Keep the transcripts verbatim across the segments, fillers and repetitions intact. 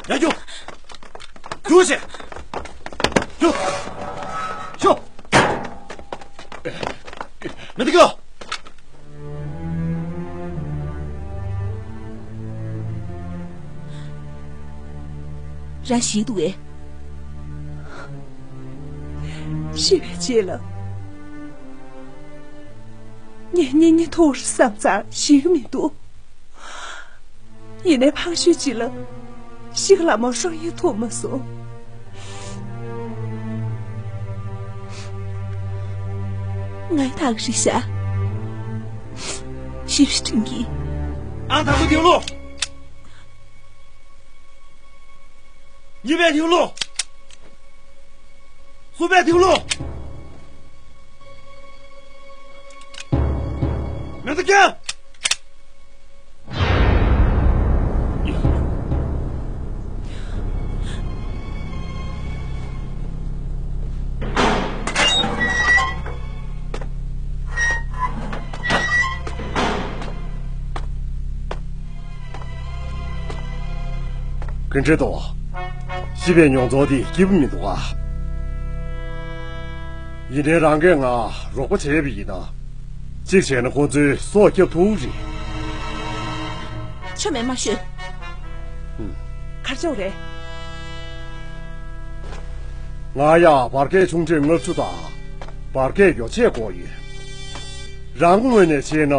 ཡར་རྒྱུགས། རྒྱུགས་ཤིག་རྒྱུགས། ཤོག་མི་འདུག་གོ། རང་ཞིག་འདུག་གས། ཤི་བའི་རྗེས་ལ། ངས་གཉེན་ཉེ་ཐུག་བསམ་ཚར་ཞིག་མི་འདུག་ཡིན་ནའི་ཕངས་ཤུལ་ཅིག་ལ་ཤི་ཁ་ལ་མོ་ཧྲོ་ཡི་ཐུག་མ་སོང་། ང་ཡི་ཐག་རིང་ཤག་ཞིབ་ཞིབ་དྲན་གྱིས། ཨང་དང་པོ་དེའུ་ལུ། གཉིས་པའི་དེའུ་ལུ། གསུམ་པའི་དེའུ་ལུ། མེ་ཏོག་རྒྱན། ག་འདྲ་འདུག་ཤི་བའི་མྱོང་ཚོར་དེ་སྐྱིད་པོ་མི་འདུག་ཨ། ཡིན་ནའི་རང་གིས་ང་རོགས་པ་བྱས་པ་ཡིན་ན། གཅིག་བྱས་ན་ཁོ་ཚོའི་སྲོག་སྐྱོབ་ཐུབ་རེད། ཆོ་མེད་མ་ཤོད། ཧུམ། གར་ཕྱོགས་རེད། ང་ཡ་འབར་གས་ཆུང་གྲས་ལྔ་བཅུ་དང་། འབར་གས་ཡོ་ཆས་བསྐོར་ཡོད། རང་ངོས་ནས་བྱས་ན།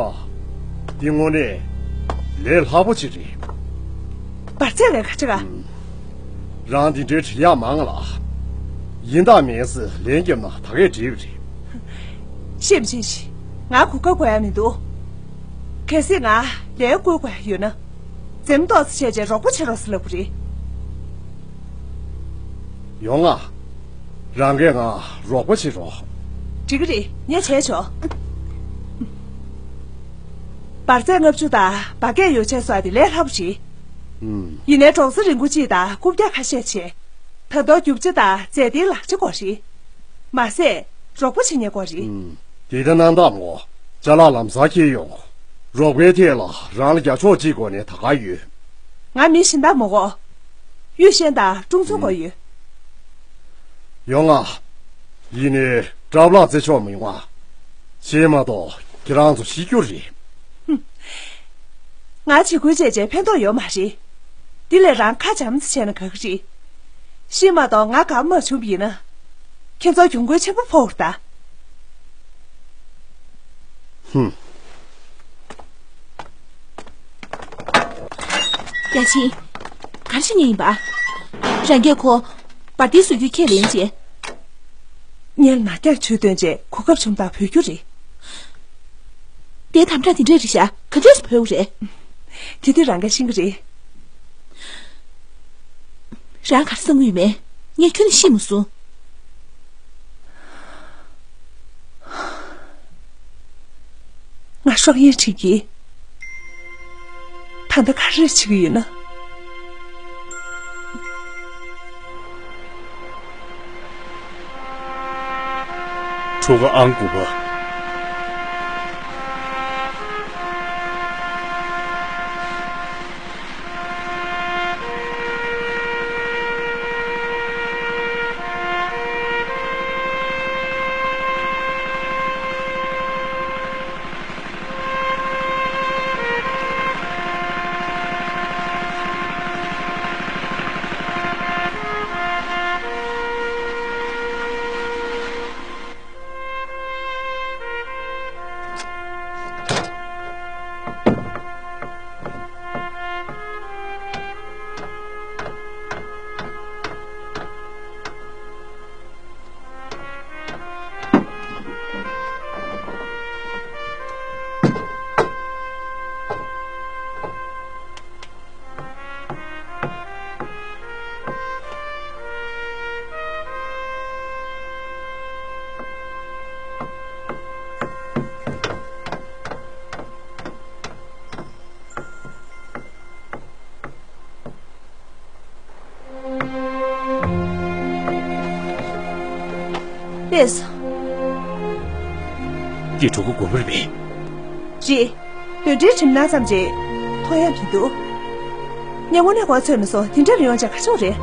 འདི་དངོས་གནས་ལས་སླ་པོ་ཅིག་རེད། འབར་རྫས་ལས་ཁ་ཆེ་ག་ཧུམ། རང་འདི་འདྲའི་འབྲི་ཡག་མང་ལ། ཡིན་དང་མིན་སི་ལན་བརྒྱབ་ན་ད་གས་འགྲིག་པ་རེད། ཤེས་མི་ཤེས་ཤི། ང་གོ་སྐབས་དགོས་ཡ་མི་འདུག་གལ་སྲིད་ང་ལས་བསྐོ་དགོས་ཡ་ཡོད་ན། འཛེམ་ཏོག་ཙམ་བྱས་རྗེས་རོགས་པ་བྱེད་རོགས་ཟེར་ལབ་དགོས་རེད། ཡོང་ང་། རང་གིས་ང་རོགས་པ་བྱེད་རོགས། འགྲིག་གི་རེད། ངས་བྱས་ཆོག་འབར་རྫས་ལྔ་བཅུ་དང་འབར་གས་ཡོ་ཆས་སོགས་དེ་ལས་སླ་པོ་རེད། ཨུམ། ཡིན་ནའི་གྲོང་གསེབ་རིན་པོ་ཆེ་དང་རྐུབ་བཀྱག་ཁ་ཤས་ཆེ། ད་དུང་རྒྱུ་ཆ་དང་རྫས་དེའི་ལག་ཆ་དགོས་རེད། མ་ཟད་རོགས་པ་བྱེད་མཁན་དགོས་རེད། ཨུམ། དེ་ལྟ་ན་འདམ་ངོ་། ཅ་ལག་ལམ་སང་འཁྱེར་ཡོང་། རོགས་པའི་ཐད་ལ་རང་ལ་རྒྱབ་ཕྱོགས་གཅིག་སྒོ་ནས་ད་ག་ཡོད། ང་མི་གཞན་དག་མ་གོ། གཡུ་ཤན་དང་ཀྲུང་ཚུན་དགོས་ཡོད། ཡོང་ང་། ཡིན་ནའི་སྐྲ་ལག་རྩེ་ཆོག་མི་ཡོང་ང་། བྱས་མ་གཏོགས་ཁྱེད་རང་ཚོ་ཤི་རྒྱུ་རེད། ཧུམ། ང་འཇིགས་སྐུལ་བྱས་རྗེས་ཕན་ཐོགས་ཡོད་མ་རེད། འདི་ལས་རང་ཁ་འཇམ་ཙམ་བྱས་ན་དགའ་གི་རེད། ཤི་མ་གཏོགས་ང་དགའ་མ་བྱུང་བ་ཡིན་ན། ཁྱེད་ཚོར་གྱོང་གུན་ཆེན་པོ་ཕོག་རེད་ད། ཧུམ། བརྒྱ་བྱིན། ག་རེ་བྱེད་མཁན་ཡིན་པ། རང་གིས་ཁོ། འབར་མདེལ་བཟོ་རྒྱུའི་ཁས་ལེན་བྱས། ངས་ནག་རྒྱག་ཆུ་བཏོན་རྗེས་གོ་སྐབས་བྱུང་དང་བོད་རྒྱུ་རེད། དེ་དམ་དྲག་དེ་འདྲ་རེད་ཤག་ག་འདྲས་སུ་བོད་རེད། དེ་དུས་རང་གིས་ཤེས་ཀྱི་རེད། རང་ག་རེ་བསམ་གྱི་ཡོད་མེད། ངས་ཁྱོན་ནས་ཤེས་མ་སོང་། ང་ཧྲོག་ཡན་ཁྲིད་ཀྱིས། ད་ལྟ་ག་རེ་བྱེད་ཀྱི་ཡོད་ན། ཁྲོ་ག་ཨང་དགུ་པ། ལགས་སོ། འདི་གྲོགས་པོ་དགོན་པ་རེད་པས། རེད། གདོན་འདྲེའི་གྲིབ་ནག་ཙམ་རེད། མཐོང་ཡ་མི་འདུག་ངས་དངོས་གནས་ཁོང་ཚོད་མི་སོང་། དེ་འདྲ་རུ་ཡོང་བྱས་ག་ཆོག་རེད།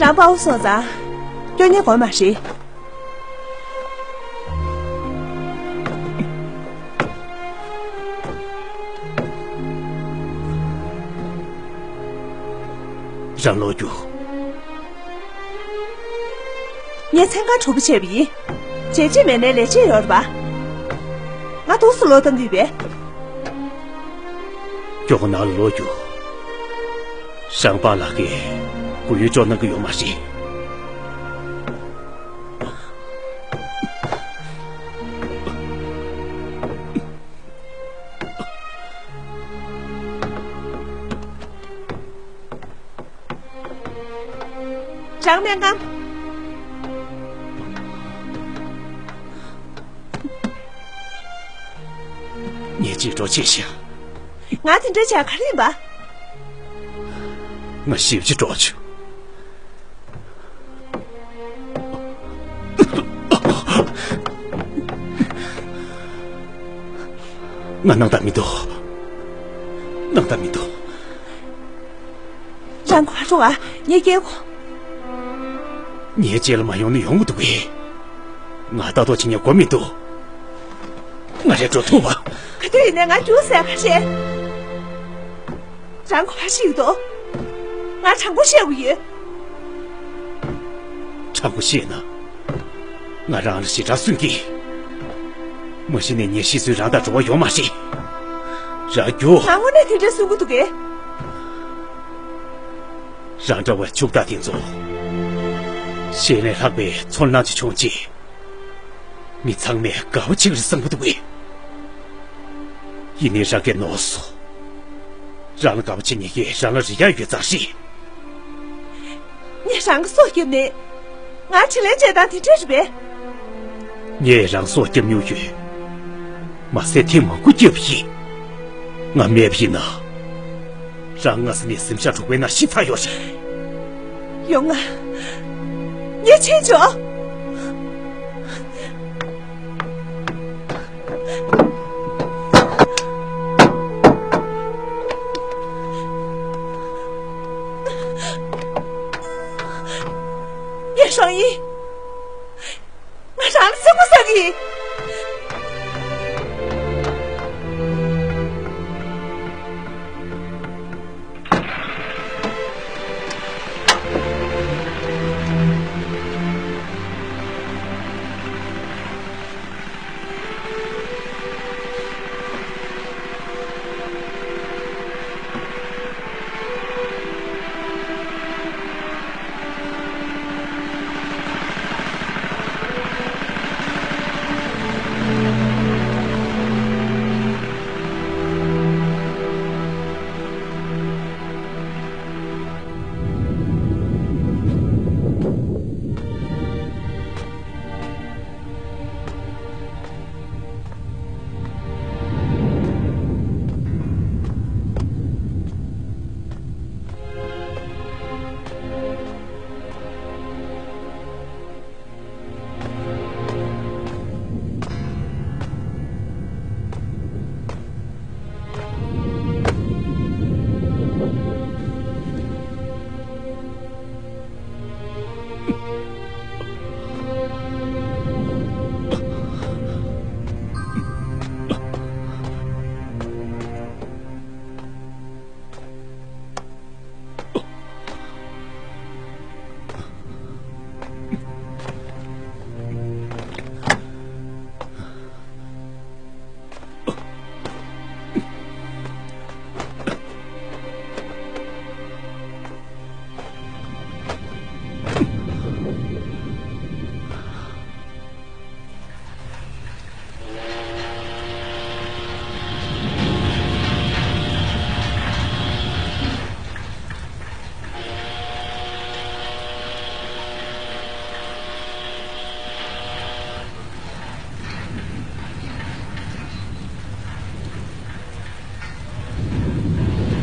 རང་དཔའ་བོ་སོང་ཙང་། སྐྱོ་ཉེན་དགོས་མ་རེད། རང་ལོག་རྒྱུགས། ངས་མཚན་གང་གྲུབ་པོ་བྱས་པ་ཡིན། བྱས་རྗེས་མེད་ནའི་ལས་བྱེད་ཡོད་རེད་པ། ང་འདུག་སེ་ལོག་བཏང་གི་ཡོད་པས། མགྱོགས་པོ་ནང་ལ་ལོག་རྒྱུགས། རང་པཱ་ལགས་ཀྱིས་གུ་ཡངས་སྐྱོར་གནང་གི་ཡོད་མ་རེད། རང་སྨན་ཁང་། ངས་ཅིག་འགྲོ་ཅེས་བཤད། ང་དེ་འདྲ་བྱས་ག་རེ་ཡིན་པ། ང་ཞེ་པོ་ཅིག་འདྲོག་བྱུང་། ང་སྣང་དག་མི་འདུག་སྣང་དག་མི་འདུག་རང་ཁོ་རང་ཨ། ངའི་སྐད་གོ། ངའི་རྗེས་ལ་མ་ཡོང་ན་ཡོང་གི་འདུག་གས། ང་ལྟ་རྟོག་བྱེད་མཁན་དགོས་མི་འདུག་ང་རང་འགྲོ་ཐུབ་པ། ག་དུས་ཡིན་ནའི་ང་རྒྱུགས་ཟེར་ག་རེད། རང་གོ་བ་ཞིག་འདུག་ང་དྲང་པོ་བཤད་དགོས་ཡོད། དྲང་པོ་བཤད་ན། ང་རང་ལ་ཞེ་དྲག་སུན་གི། མ་གཞི་ནས་ངས་ཤི་གསོན་རང་དང་འབྲེལ་བ་ཡོད་མ་རེད། རང་རྒྱུགས། ང་དངོས་གནས་དེ་འདྲ་སུན་གི་འདུག་གས། རང་འདྲ་བའི་ཕྱུག་བདག་དེ་ཚོ། གཞན་ལས་ལྷག་པའི་ཚོར་སྣང་ཅིག་བྱུང་རྗེས། མི་ཚང་མས་དགའ་བོ་བྱེད་ཀྱི་རེད་བསམ་གྱི་འདུག་གས། ཡིན་ནའི་རང་གིས་ནོར་སོང་། རང་ལ་དགའ་བོ་བྱེད་མཁན་གྱིས་རང་ལ་རེ་བ་ཡོད་ཙང་རེད། ངས་རང་གི་སྲོག་བསྐྱབས་ནས། ང་དྲིན་ལན་འཇལ་སྟངས་དེ་འདྲ་རེད་པས། ངས་རང་སྲོག་བསྐྱབས་མྱོང་ཡོད། མ་ཟད་ཐེངས་མང་པོ་བསྐྱབས་པ་ཡིན། ང་མེད་པ་ཡིན་ན། རང་སྔ་ས་ནས་གཟིམ་ཤག་གྲོག་པའི་ནང་ཤི་ཚར་ཡོད་རེད། ཡོང་ང་། ངས་ཆེན་ཆོག་ཡེ་ཧྲང་ཡིན། ང་རང་ལ་སེམས་པ་ཟ་གི།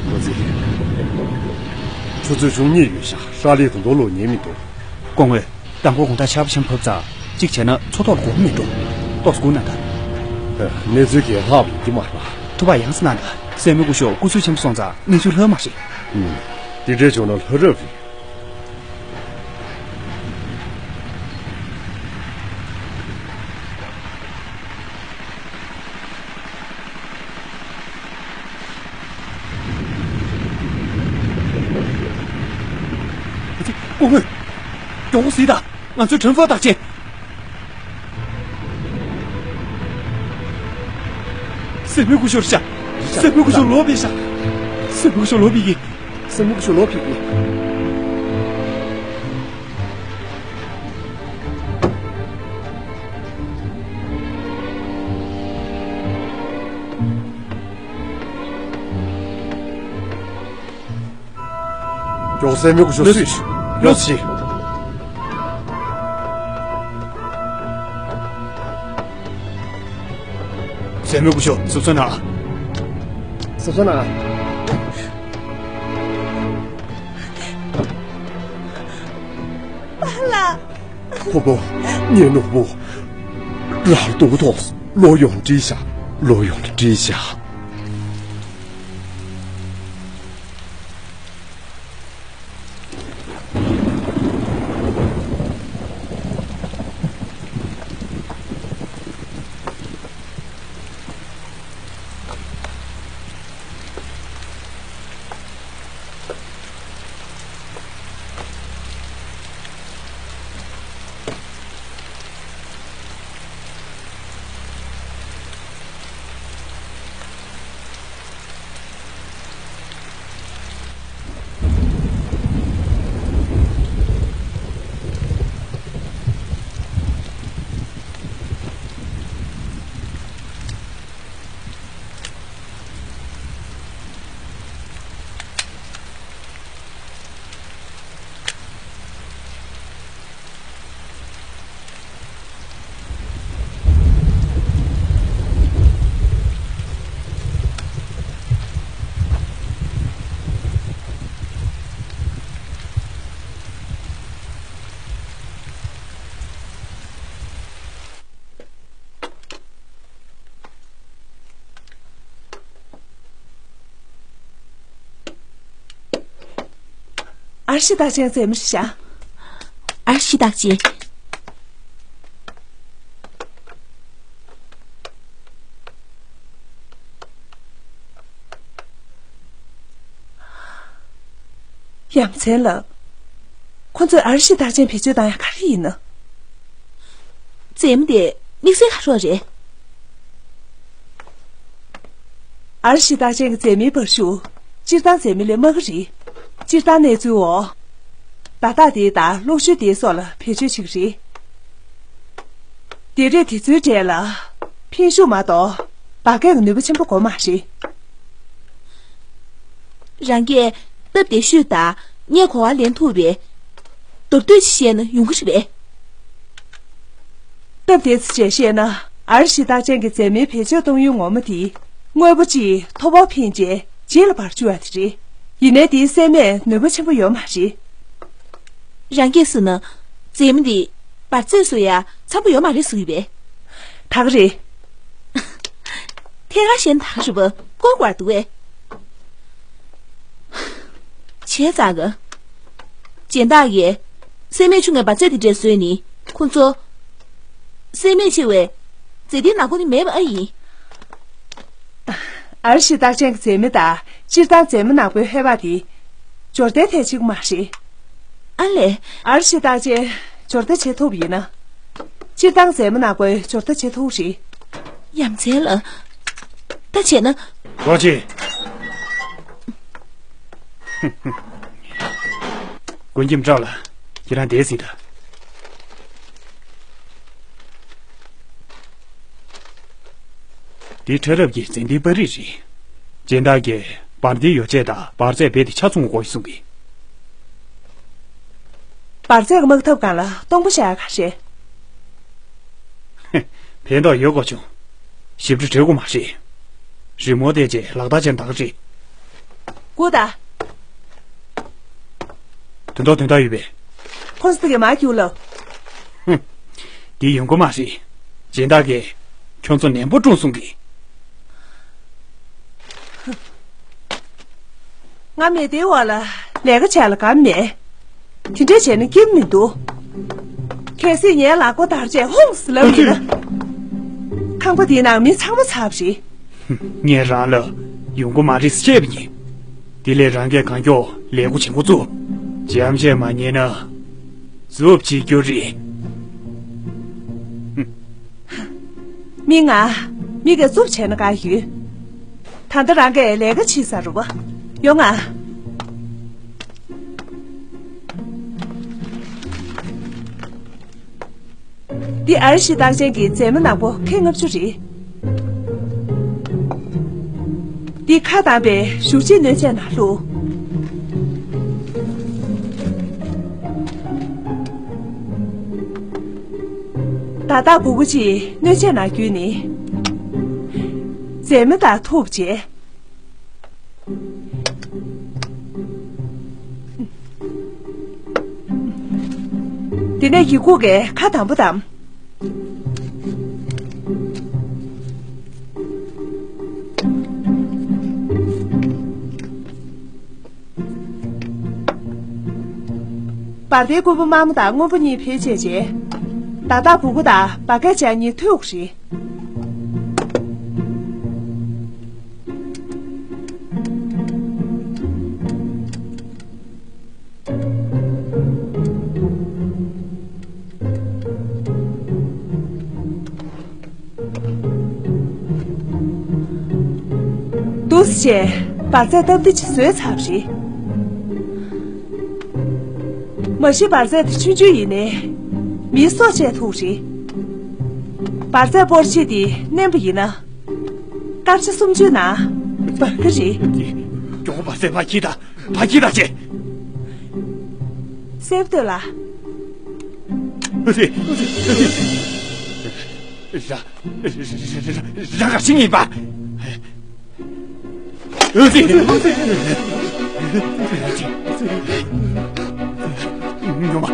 ཁོ་ཚོས། ཆུ་ཚོད་བཅུ་གཉིས་ཡོད་ཤག་ཧྲ་ལི་དང་མདོ་ལོག་ཉན་མི་འདུག་སྐུ་ངོ། དང་པོ་དགོང་དག་ཆར་པ་ཆེན་པོ་བབས་ཙང་ གཅིག་བྱས་ན་མཚོ་ཐོག་ལ་གོམ་མི་འགྲོ། ཏོག་ཙམ་སྒུག་གནང་དང་། གནས་ཚུལ་གྱི་ལྷག་ཡོང་གི་མ་རེད་པ། ཐུགས་ཕམ་ཡང་སེ་གནང་དང་། སྲས་མོ་སྐུ་ཞབས་སྐུ་གཟུགས་ཆེན་པོ་སོང་ཙང་གནས་ཚུལ་ལྷག་མ་རེད། ཨུམ། དེ་འདྲས་བྱུང་ན་ལྷག་རབས་རེད། སྐུ་ངོ། མགྱོགས་པོ་གཟིགས་དང་། ང་ཚོའི་དྲན་ཤེས་རྟགས་ཅན། སྲས་མོ་སྐུ་ཞབས་རེད་ཤག་སྲས་མོ་སྐུ་ཞབས་ལོག་ཕེབས་ཤག་སྲས་མོ་སྐུ་ཞབས་ལོག་ཕེབས་ཀྱི། སྲས་མོ་སྐུ་ཞབས་ལོག་ཕེབས་ཀྱི། མགྱོགས་སེ་མི་གུ་ཤོག་སུས་ཡོད་ཤི། སེ་མི་གུ་ཤོག་སུབ་སོ་ན། སུབ་སོ་ན། པཱ་ལགས། ཕུ་བོ། ངའི་ནུ་བོ། རང་སྡུག་ཐོག་ལོ་ཡོང་འདྲི་བྱ། ལོ་ཡོང་འདྲི་བྱ། ཨར་ཤི་རྟགས་ཅན་རྩེད་མོ་ཤ། ཨར་ཤི་རྟགས་ཅན། ཡ་མཚན་ལ། ཁོ་ཚོས་ཨར་ཤི་རྟགས་ཅན་བེད་སྤྱོད་བཏང་ཡ་ག་རེ་ཡིན་ན། རྩེད་མོ་དེ་དམིགས་བསལ་ག་རེ་རེད། ཨར་ཤི་རྟགས་ཅན་གྱི་རྩེད་མོའི་བར་ཤུགས་སྤྱིར་བཏང་རྩེད་མོ་ལས་དམའ་གི་རེད། སྤྱིར་བཏང་གནས་ཚུལ་འོག་བརྡ་རྟགས་དེ་དང་གློག་ཞུ་དེའི་སོགས་ལ་བེད་སྤྱོད་བྱེད་ཀྱི་རེད། དེ་རེད། དེ་ཚོའི་གྲས་ལ་འཕེན་ཤུགས་མ་གཏོགས་འབར་གས་ཀྱི་ནུས་པ་ཆེན་པོ་དགོས་མ་རེད། རང་གིས་སྟབས་བདེ་ཤོས་དང་ངས་གོ་བ་ལེན་ཐུབ་པའི་མདོར་བསྡུས་ཤིག་བཤད་ན་ཡོང་གི་རེད་པས། སྟབས་བདེ་ཙམ་བྱས་བཤད་ན། ཨར་ཤི་རྟགས་ཅན་གྱི་རྩེད་མོའི་བེད་སྤྱོད་གཏོང་ཡུལ་ངོ་མ་དེ། དངོས་པོ་གཅིག་མཐོ་པོར་འཕེན་རྗེས་རྗེས་ལ་འབར་བཅུག་ཡ་དེ་རེད། ཡིན་ནའི་དེའི་སྲེད་མས་ནུས་པ་ཆེན་པོ་ཡོད་མ་རེད། རང་གིས་ཟེར་ན། རྩེད་མོ་འདི་འབར་རྫས་བཟོ་ཡ་འཚམ་པོ་ཡོད་མ་རེད་ཟེར་གྱི་པས། ད་ག་རེད། ཐད་ཀར་བཤད་ན་ད་ག་རེད་པ། སྐོར་བར་འདུག་གས། བྱས་ཙང་ག་སྦྱིན་བདག་གིས་སྲེད་མས་ཆུང་ངའི་འབར་རྫས་དེ་འདྲས་བཟོས་ནི་ཁོ་ཚོ། སྲེད་མས་ཆེ་བའི་རྫས་དེའི་ནག་པོ་ནི་མེད་པ་ཨ་ཡིན། ཨར་ཤི་རྟགས་ཅན་གྱི་རྩེད་མོ་དང་སྤྱིར་བཏང་རྩེད་མོ་ནག་པོའི་ཧེ་བག་དེ་སྦྱོར་ལྡན་ཐད་ཆེ་གི་མ་རེད། ཨ་ལས། ཨར་ཤི་རྟགས་ཅན་སྦྱོར་ལྡན་བྱེད་ཐུབ་པ་ཡིན་ན། སྤྱིར་བཏང་རྩེད་མོ་ནག་པོའི་སྦྱོར་ལྡན་བྱེད་ཐུབ་རེད། ཡ་མཚན་ལ། ད་བྱས་ན། རོགས་གྱིས། ཀུན་མཁྱེན་བཀྲ་ལ། ཁྱེད་རང་འདིར་གཟིགས་དང་། འདི་ཁྲ་རབ་ཀྱི་ཟིན་ཐིའི་པར་རིས་རེད། སྦྱིན་བདག་གིས་འབར་མདེལ་ཡོ་བྱད་དང་འབར་རྫས་རྦད་དེ་ཆ་ཚང་དགོས་གསུངས་པས། འབར་རྫས་ཀྱི་དམག་འཐབ་སྒང་ལ་སྟོང་པ་བཞག་ཡ་ག་རེ། ཕན་ཐོགས་ཡོད་དགོས་བྱུང་། ཞིབ་ཕྲ་འགྲེལ་དགོས་མ་རེད། རི་མོ་དེ་རྗེས་ལག་བསྟར་བྱས་ན་ད་ག་རེད། སྒུག་དང་། དོན་དག་དོན་དག་ཡོད་པས། ཁོང་ཚོ་གིས་མར་རྒྱུགས་ལབ། ཧུམ། འདི་ཡོང་གི་མ་རེད། སྦྱིན་བདག་གིས་ཁྱོད་ཚོ་ནན་པོ་བཀྲོངས་སོང་གི། ང་མི་དེའི་འོག་ལ་ལས་ཀ་བྱས་ལ་དགའ་མེད། དེ་འདྲ་བྱས་ན་སྐྱིད་མི་འདུག་གལ་སྲིད་ངའི་ལག་པ་འདར་རྗེས་ཧོངས་ལབ་ཡིན་ན། ཁང་པ་འདིའི་ནང་མི་ཚང་མ་ཚར་བ་རེད། ངས་རང་ལ་ཡོང་གི་མ་རེད་ཟེར་བཤད་པ་ཡིན། དེ་ལས་རང་གིས་གང་མགྱོགས་ལས་སྒོ་བྱེད་འགོ་བཙུགས། འཇམ་བྱས་མ་ཉན་ན་རྫུབ་བྱེད་རྒྱུ་རེད། མི་ང་། མི་ག་རྫུབ་བྱས་ན་དགའ་ཡོད། ད་ལྟ་རང་གིས་ལས་ཀ་བྱེད་ས་རུ་བ། ཡོང་ང་། འདི་ཨར་ཤི་རྟགས་ཅན་གྱི་རྫས་མ་ནག་པོ་ཁལ་ལྔ་བཅུ་རེད། འདི་ཁ་གདངས་པའི་གཞུ་ཆེན་སྣོད་ཆས་ནང་བླུགས། བརྡ་རྟགས་སྦུ་གུ་གཅིག་སྣོད་ཆས་ནང་བརྒྱུས་ནས། རྫས་མ་དང་ཐུག་བྱས། དེ་ནས་ཡི་གུ་གས་ཁ་དམ་པོ་བསྡམས། འབར་མདེལ་སྐུད་པ་དམར་མོ་དང་སྔོན་པོ་གཉིས་བེད་སྤྱད་རྗེས། བརྡ་རྟགས་སྦུ་གུ་དང་འབར་གས་ཅན་གཉིས་མཐུད་དགོས་རེད། འདུག་སེ་བྱས་འབར་རྫས་སྟབས་བདེ་ཅིག་བཟོས་ཚར་བ་རེད། མ་གཞི་འབར་རྫས་དེ་ཆུང་ཆུང་ཡིན་ནའི། མིའི་སྲོག་བཅད་ཐུབ་རེད། འབར་རྫས་སྤོར་བྱེད་དེ་མནན་པ་ཡིན་ན། སྐར་ཆ་སུམ་ཅུའི་ནང་འབར་གི་རེད། མགྱོགས་པོ་འབར་རྫས་ཕར་འཁྱེར་དང་། ཕར་འཁྱེར་དང་བྱེད། སེབ་སྟོད་ལ། ཨ་ཙི། ར། ར་ག་ཤིང་ཡིན་པ། ཨ་ཙི། ཉོ་མ།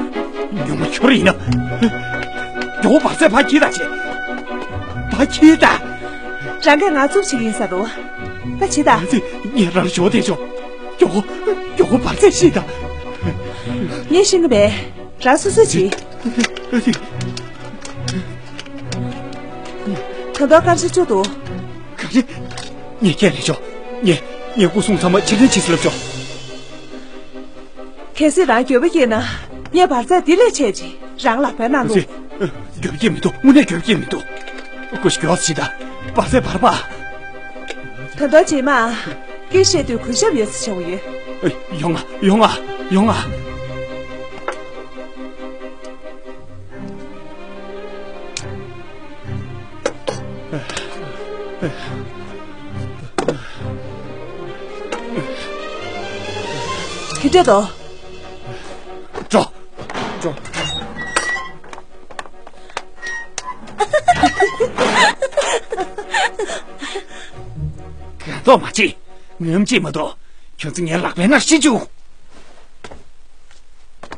ཉོ་མ་ཁྱོད་ཡིན་ན། མགྱོགས་པོ་འབར་རྫས་ཕར་འཁྱེར་དང་བྱེད། ཕར་འཁྱེར་དང་། རང་གིས་ང་རྫུབ་བྱེད་ཀྱི་ཡིན་ས་རུ། ད་བྱེད་དང་། ཨ་ཙི། ངས་རང་ཞོག་དེ་ཆོག་མགྱོགས་པོ། མགྱོགས་པོ་འབར་རྫས་བཤིག་དང་། ངས་ཤེས་ཀྱི་མེད། རང་སོ་སོས་བྱེད། ཨ་ཙི། ད་དུང་སྐར་ཆ་བཅུ་འདུག་ག་རེ། ངས་ཁས་ལེན་ཆོག་ངས། ངས་སྐུ་སྲུང་ཚང་མ་ཕྱིར་འཐེན་བྱེད་ཟེར་ལབ་ཆོག་གལ་སྲིད་རང་འགྱོད་པ་སྐྱེས་ན། ངས་འབར་རྫས་འདི་ལས་ཆེ་ཅིག་རང་ལག་པའི་ནང་བླུགས། འགྱོད་པ་སྐྱེས་མི་འདུག་དངོས་གནས་འགྱོད་པ་སྐྱེས་མི་འདུག་སྐུ་ཞབས་མགྱོགས་ཤིག་དང་། འབར་རྫས་འབར་བ། ད་དུང་རྗེས་མ། སྐད་བཤད་དུས་གུས་ཞབས་ཡོད་ས་ཆེ་བོ་ཡོད། ཡོང་ང་། ཡོང་ང་། ཡོང་ང་། དེ་འདྲ་དོ། འགྲོ། འགྲོ། གང་ཐོག་མ་བྱེད། ངོམ་བྱེད་མ་གཏོགས། ཁྱོད་ཚོ་ངའི་ལག་པའི་ནང་ཤི་བཅུག་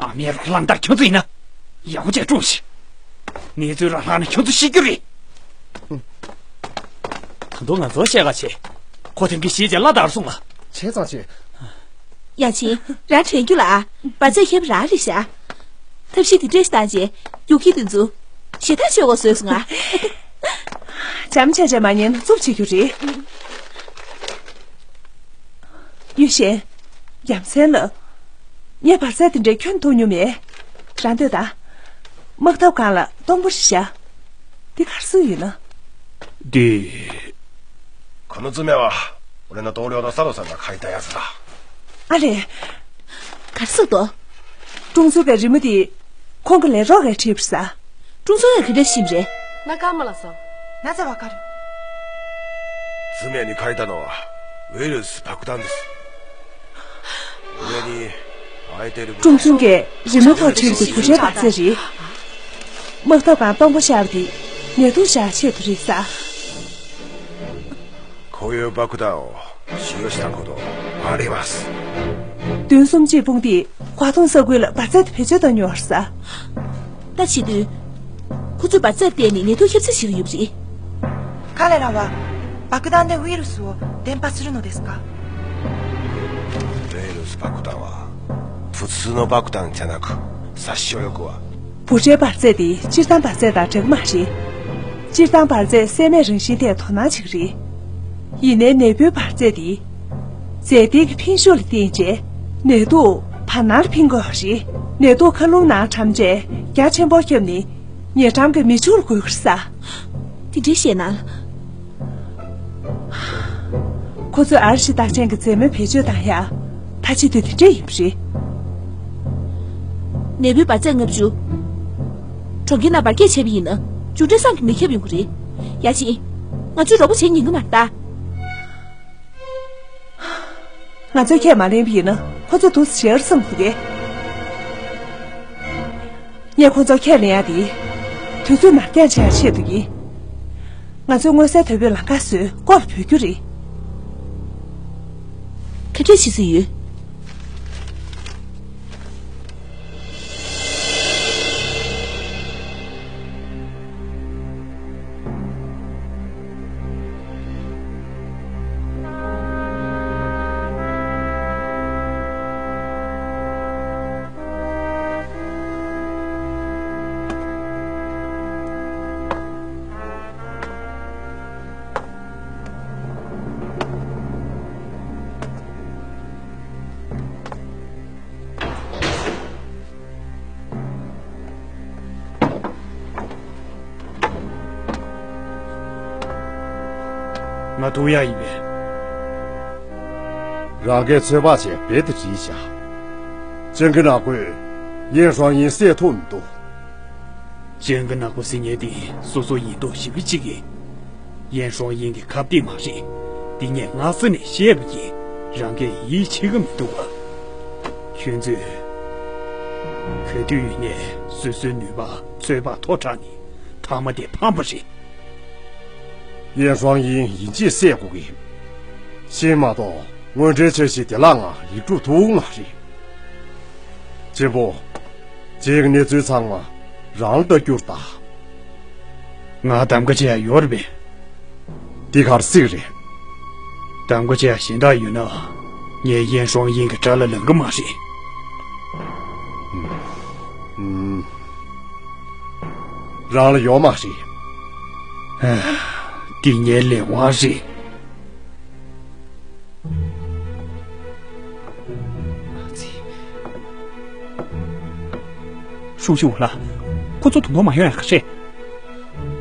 ཨ་མའི་རོགས་ལངས་དང་ཁྱོད་ཚོ་ཡིན་ན། ཡག་པོ་བྱས་སྲུངས་ཤིག་གནས་ཚུལ་རང་ལྷག་ན་ཁྱོད་ཚོ་ཤི་རྒྱུ་རེད། ད་དུང་ང་ཚོར་བཤད་ག་བྱེད། ཁོ་ཐེངས་གི་ཞིག་བྱས་ལ་དར་སོང་ལ། བྱས་ཙང་བྱས། ཡ་ཆེན། རང་དྲན་རྒྱུ་ལ། འབར་རྫས་ཁྱེར་རང་རེད་ཤག་ཐབས་ཤེས་དེ་འདྲས་བཏང་རྗེས་ཡུག་ཁྱི་དེ་ཚོ་ཞེ་ཐག་ཆོད་པ་བཟོས་སོང་ང་། བྱམས་ཆ་ཆ་མ་ཉན་ན་རྩུབ་བྱེད་རྒྱུ་རེད། ཡུལ་གཞན། ཡ་མཚན་ལ། ངས་འབར་རྫས་དེ་འདྲའི་ཁྱོན་མཐོང་མྱོང་མེད། རང་ལྟོས་དང་། དམག་འཐབ་སྒང་ལ་སྟོང་པ་རེད་ཤག་འདི་གར་སོང་ཡོད་ན། འདི། この爪は俺の同僚の佐藤さんが描いたやつだ。 ཨ་ལས། གར་སོང་དོ། ཀྲུང་ཚུའུ་གི་རི་མོ་དེ། ཁོང་གི་ལས་རོགས་ཀྱིས་བྲིས་པ་རེད་ས། ཀྲུང་ཚུའུ་ཡང་ག་འདྲ་ཞིག་རེད། 中村さん。なぜわかる？ 爪に書いたのはウイルス爆弾です。 俺に会えてる。 ཀྲུང་ཚུའུ་གིས་རི་མོའི་ཐོག་བྲིས་པའི་འབུ་ཕྲའི་འབར་རྫས་རེད། དམག་འཐབ་སྒང་སྟོང་པ་ཤར་བ་དེ་ཉེས་རྡུང་བཞག་ཆེད་དུ་རེད་ས། こういう爆弾を使用したことあります。 བདུན་གསུམ་གཅིག་དཔུང་སྡེས་ཧྭ་ཏུང་ས་ཁུལ་ལ་འབར་རྫས་དེ་བེད་སྤྱོད་བཏང་མྱོང་བ་རེད་ས། ད་བྱེད་དུས། ཁོ་ཚོས་འབར་རྫས་བལྟས་ནས་ནད་དུག་ཁྱབ་ཚད་བྱེད་ཀྱི་ཡོད་པ་རེད། 彼らは爆弾でウイルスを伝播するのですか？ ウイルス爆弹は普通の爆弾じゃなく、殺傷力は འབུ་ཕྲའི་འབར་རྫས་དེ་སྤྱིར་བཏང་འབར་རྫས་དང་འདྲ་གི་མ་རེད། སྤྱིར་བཏང་འབར་རྫས་བསད་རྨས་རང་བཞིན་ཐད་དོ་སྣང་བྱེད་ཀྱི་རེད། ཡིན་ནའི་ནད་འབུའི་འབར་རྫས་དེ། རྫས་དེ་གི་འཕེན་ཤུགས་ལ་བརྟེན་བྱས་ནད་དུག་བར་སྣང་ལ་འཕེན་དགོས་པ་རེད། ནད་དུག་མཁའ་རླུང་ནང་འཁྲམ་བྱས་རྒྱ་ཆེན་པོ་ཁྱབ་ནས་ཉེ་འགྲམ་གྱི་མི་ཕྱུགས་ལ་འགོས་ཀྱི་རེད་ས། དེ་འདྲའི་བཤད་ན། ཁོ་ཚོས་ཨར་ཤི་རྟགས་ཅན་གྱི་རྫས་སྨན་བེད་སྤྱོད་བཏང་ཡ་ད་བྱེད་དུས་དེ་འདྲ་ཡིན་པ་རེད། ནད་འབུའི་འབར་རྫས་ལྔ་བཅུ། གྲོང་ཁྱེར་ནང་འབར་གས་བྱས་པ་ཡིན་ན་མཇུག་འབྲས་བསམ་གྱིས་མི་ཁྱབ་ཡོང་གི་རེད། ཡ་ཅི། ང་ཚོས་རོགས་པ་བྱེད་ཉན་གྱི་མ་རེད་ད། ང་ཚོས་ཁས་མ་ལེན་པ་ཡིན་ན་ཁོ་ཚོས་འདུག་སེ་བྱེད་ཡར་སོང་ཐུབ་གས། ངས་ཁོ་ཚོ་ཁས་ལེན་ཡ་དེ། དུས་ཚོད་མར་འགྱངས་བྱེད་ཡ་ཆེད་དུ་ཡིན། ང་ཚོས་མངོན་གསལ་དོད་པོའི་ལམ་ཁ་བཟོས་སྐོར་ལ་བུད་རྒྱུ་རེད། ག་འདྲས་བྱེད་སྲིད་ཡོད། ང་ཐུག་ཡག་ཡིན་པས། རང་གིས་ཚོད་དཔག་བྱས་རྦད་དེ་བྲིས་བཞག་ཅང་གི་ནག་པོས་ཡེན་ཧྲོང་ཡིན་བསད་ཐུབ་མི་འདུག་ཅང་གི་ནག་པོ་ཟེར་མཁན་དེ་སོ་སོ་ཡིན་མདོག་ཞེ་པོ་ཅིག་གིས། ཡེན་ཧྲོང་ཡིན་གྱི་ཁ་གཏད་མ་རེད། འདི་ངས་སྔ་ས་ནས་བཤད་པ་ཡིན། རང་གིས་ཡིད་ཆེས་ཀྱི་མི་འདུག་ག་ཁྱོད་ཚོས་ག་དུས་ཡིན་ནའི་སོ་སོའི་ནུས་པ་ཚོད་དཔག་མཐོ་དྲགས་ནས་མཐའ་མ་དེ་ཕམ་པ་རེད། ཡེན་ཧྲོང་ཡིན་ཡིན་གཅིག་བསད་དགོས་ཀྱི། ཤི་མ་གཏོགས་དངོས་འབྲེལ་འཆར་གཞི་བདེ་བླག་ངང་ཡིག་འབྲུ་ཐུབ་མ་རེད། གཅེན་པོ། རྗེས་ཀྱི་གནས་ཚུལ་ཚང་མ་རང་ལ་ལྟ་རྒྱུར་གདའ། ང་གདམ་ག་བྱེད་ཡ་ཡོད་རེད་པས། འདི་གར་སྲིད་རེད། གདམ་ག་བྱེད་ཡ་གཞན་དག་ཡོད་ན། ངས་ཡེན་ཧྲོང་ཡིན་གྱི་དགྲ་ལ་ལང་གི་མ་རེད། ཨུམ། རང་ལ་ཡོད་མ་རེད། ཨ། འདི་ངའི་ལས་དབང་རེད། ཧྲུའུ་ཅི་ཝུ་ལགས། ཁོ་ཚོ་དུང་དུང་མ་ཡོང་ཡ་ག་རེད།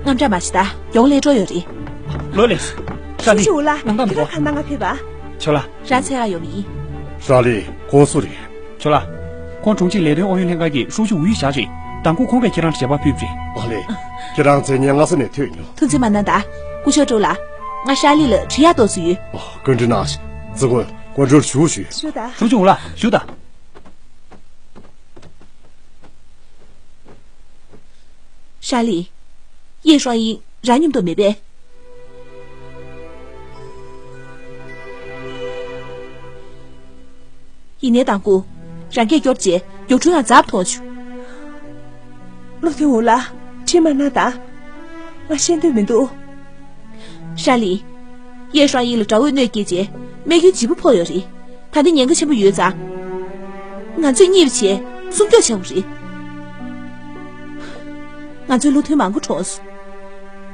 དངངས་སྐྲག་མ་བྱེད་ད། མགྱོགས་ལས་འགྲོ་ཡོད་རེད། ལོ་ལེགས། ཧྲ་ལི། ཧྲུའུ་ཅི་ཝུ་ལགས། སྣང་དག་མི་འདུག་ཁྱོད་རང་གང་ན་ང་ཕེབས་པ། ཁྱོད་ལ། རང་འཚོལ་ག་ཡོང་བ་ཡིན། ཧྲ་ལི། ཁོང་སུ་རེད། ཁྱོད་ལ། ཁོང་དྲུང་ཆེ་ལས་དོན་ཨུ་ཡོན་ལྷན་ཁང་གི་ཧྲུའུ་ཅི་ཝུའུ་ཡི་ཞག་རེད། མདང་དགོང་ཁོང་གིས་ཁྱེད་རང་ལ་ཞལ་པར་ཕུལ་བ་རེད། ཨོ་ལེ། ཁྱེད་རང་མཚན་སྙན་སྔ་ས་ནས་ཐོས་མྱོང་། ཐུགས་རྗེ་མ་གནང་ད། སྐུ་ཞབས་ཀྲོའུ་ལགས། ང་ཧྲ་ལི་ལ་འདྲི་ཡག་ཏོག་ཙམ་ཡོད། ཨོ། བཀའ་འདྲི་གནང་ཞིག་ཙི་གོ། ཀོན་ཀྲོལ་ཞུ་ཞུ། ཞུ་ད། ཧྲུའུ་ཅི་ཝུའུ་ལགས། ཞུ་ད། ཧྲ་ལི། ཡེ་ཧྲོང་ཡིན་རང་མཉམ་དུ་མེད་པས། ཡིན་ནའི་མདང་དགོང་། རང་སྐད་སྐྱོར་རྗེས་མགྱོགས་འཕྲུལ་ངང་འཛེགས་ཐོན་བྱུང་། ལུའུ་ཐུན་ཝུའུ་ལགས། དྲི་མ་གནང་དང་། ང་ཤེས་འདོད་མི་འདུག་ཧྲ་ལི། ཡེ་ཧྲོང་ཡིན་ལ་དགྲ་བོས་གནོད་སྐྱེལ་རྗེས་རྨས་སྐྱོན་ལྗིད་པོ་ཕོག་ཡོད་རེད། ད་ལྟ་ཉེན་ཁ་ཆེན་པོ་ཡོད་ཙང་། ང་ཚོས་རྙེད་པ་བྱས་སྲུང་སྐྱོབ་བྱ་དགོས་རེད། ང་ཚོའི་བློ་མཐུན་མང་པོ་གྲོངས་སོང་།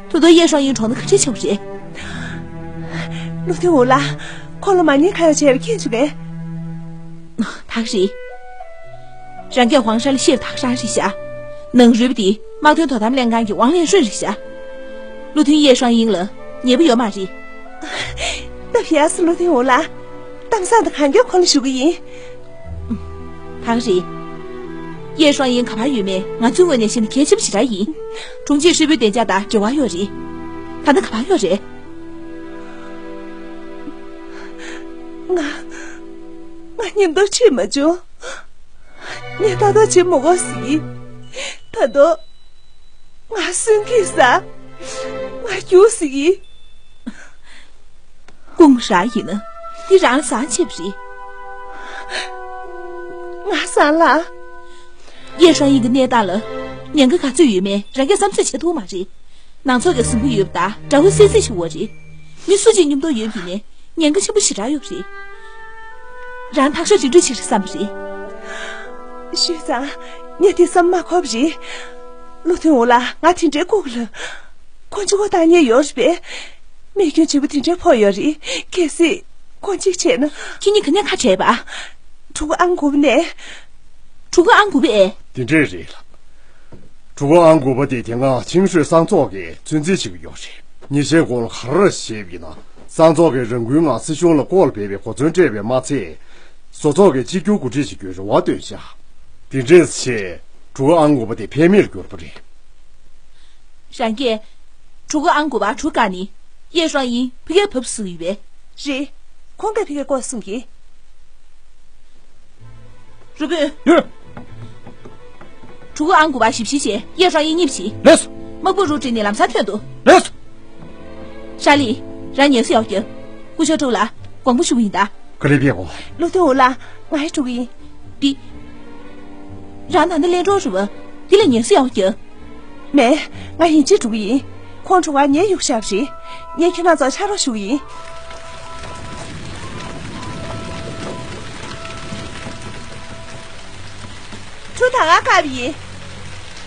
ད་དུང་ཡེ་ཧྲོང་ཡིན་གྲོངས་ན་ག་འདྲ་བྱེད་དགོས་རེད། ལུའུ་ཐུན་ཝུའུ་ལགས། ཁོང་ལ་མ་ཉེས་ཁ་ཡོག་བྱས་པ་མཁྱེན་བྱུང་ངས། ད་ག་རེད། རང་སྐད་ཝང་ཧྲ་ལི་ཤེས་པ་ད་ག་རང་རེད་ཤག་ནང་རུལ་པ་དེ་དམག་དོན་དོ་དམ་ལྷན་ཁང་གི་ཝང་ལེན་ཧྲུན་རེད་ཤག་ལུའུ་ཐུན་ཡེ་ཧྲོང་ཡིན་ལ་ཉེས་པ་ཡོད་མ་རེད། སྟབས་ཡག་སོང་ལུའུ་ཐུན་ཝུའུ་ལགས། གཏམ་བཟང་དང་གང་མགྱོགས་ཁོང་ལ་ཞུ་གི་ཡིན། ད་ག་རེད། ཡེ་ཧྲོང་ཡིན་ག་པར་ཡོད་མེད་ང་ཚོའི་ངོས་ནས་ཤེས་ན་གལ་ཆེན་པོ་ཞེ་དྲག་ཡིན། དྲུང་ཆེ་ཧྲིལ་པོའི་བདེ་འཇགས་དང་འབྲེལ་བ་ཡོད་རེད། ད་ལྟ་ག་པར་ཡོད་རེད། ང་། ང་ཉིན་ཐོ་ཁྲིད་མ་བྱུང་། ངས་ལྟ་རྟོག་བྱེད་མི་དགོས་ཟེར་གི། ད་དུང་། ང་སུན་གི་ས། ང་རྒྱུགས་ཟེར་གི། ཀུང་ཧྲ་ཡིན་ན་འདི་རང་ལ་བཟང་ཆེ་བ་རེད། ང་བཟང་ལ། ཡེ་ཧྲོང་ཡིན་གྱི་གནས་སྟངས་ལ། ཉེན་ཁ་ག་ཚོད་ཡོད་མེད་རང་གིས་བསམ་ཚོད་བྱེད་ཐུབ་མ་རེད། ནང་ཚོགས་ཀྱི་གསུང་གི་ཡོད་པ་དང་དགྲ་བོ་སད་སེད་ཞིག་འོ་རེད། མི་སུ་གཅིག་མཉམ་དུ་ཡོད་པ་ཡིན་ནའི་ཉེན་ཁ་ཆེན་པོ་ཞེ་དྲག་ཡོད་རེད། རང་ཐག་གཅོད་ཅིག་འགྲོ་ཕྱིར་བསམ་པ་རེད། ཤོད་ཙང་། ངས་དེ་བསམ་མ་ཁོབ་རེད། བློ་མཐུན་འོ་ལ་ང་དེ་འདྲའི་ལྐུགས་ལ། ཁོང་ཆུ་བོ་བཏང་ཉེན་ཡོད་རེད་པས། རྨས་སྐྱོན་ལྗིད་པོ་དེ་འདྲའི་ཕོག་ཡོད་རེད། གལ་སྲིད་ཁོང་གཅིག་བྱས་ན། ཁྱེད་གཉིས་ག་ནས་ཁ་བྲལ་བ། གྲུ་གུ་ཨང་དགུ་པ་ནས། གྲུ་གུ་ཨང་དགུ་པ་ཨེ། དེ་འདྲས་རེད་ལགས། གྲུ་གུ་ཨང་དགུ་པ་དེ་དེ་སྔ་ཆིང་ཧྲུའེ་སང་ཚོགས་ཀྱིས་ཚོད་འཛིན་བྱེད་ཀྱི་ཡོད་རེད། ཉེས་ཆད་སྐོར་ལ་ག་རེ་བྱས་པ་ཡིན་ན། སང་ཚོགས་ཀྱིས་རང་འགུལ་ངང་སྲིད་གཞུང་ལ་ལྐོག་ལ་སྦས་པའི་གོ་མཚོན་སྤྲད་པས་མ་ཚད། བཟོ་ཚོགས་ཀྱིས་གཅིག་གྱུར་གོ་སྒྲིག་བྱེད་རྒྱུའི་རེ་བ་བཏོན་བཞག་དེ་འདྲས་བྱས། གྲུ་གུ་ཨང་དགུ་པ་དེ་ཕན་མེད་གྱུར་པ་རེད། རང་གིས། གྲུ་གུ་ཨང་དགུ་པ་གྲུ་བཀག་ནི། ཡེ་ཧྲང་ཡིན་ཕ་གིར་བབས་སུ་ཡོད་པས། རེད། ཁོང་གིས་ཕ་གིར་བསྐོར་གསུང་གི། རུ་དཔོན། ཡོད། གྲུ་གུ་ཨང་དགུ་པ་ཞིབ་བཤེར་བྱས་ཡེ་ཧྲང་ཡིན་གཉིས་བྱས། ལེགས། དམག་དཔུང་རུ་བསྒྲིགས་ནས་ལམ་སང་ཐོན་འདུག་ལེགས། ཤ་ལི། རང་ཉེན་སྲིང་ཡག་རྒྱུ། སྐུ་ཞབས་ཀྲུའུ་ལ། དགོངས་པ་ཞུ་གི་ཡིན་ད། ག་ལེ་པེ་གོ། བློ་མཐུན་འོ་ལ། ང་ཡི་འགྲོ་གི་ཡིན། འདི། རང་ད་ནི་གླེང་རོགས་རུ་བ། འདི་ལ་ཉེན་སྲིང་ཡག་རྒྱུ། མེད། ང་ཡིན་གཅིག་འགྲོ་གི་ཡིན། ཁོང་གྲུ་གུ་ཉེན་གཡུག་བཞག་རེད། ངས་ཁྱེད་རང་ཚོ་ཕྱག་རོགས་ཞུ་གི་ཡིན། ཁྲུ་ད་ང་བཀག་པ་ཡིན།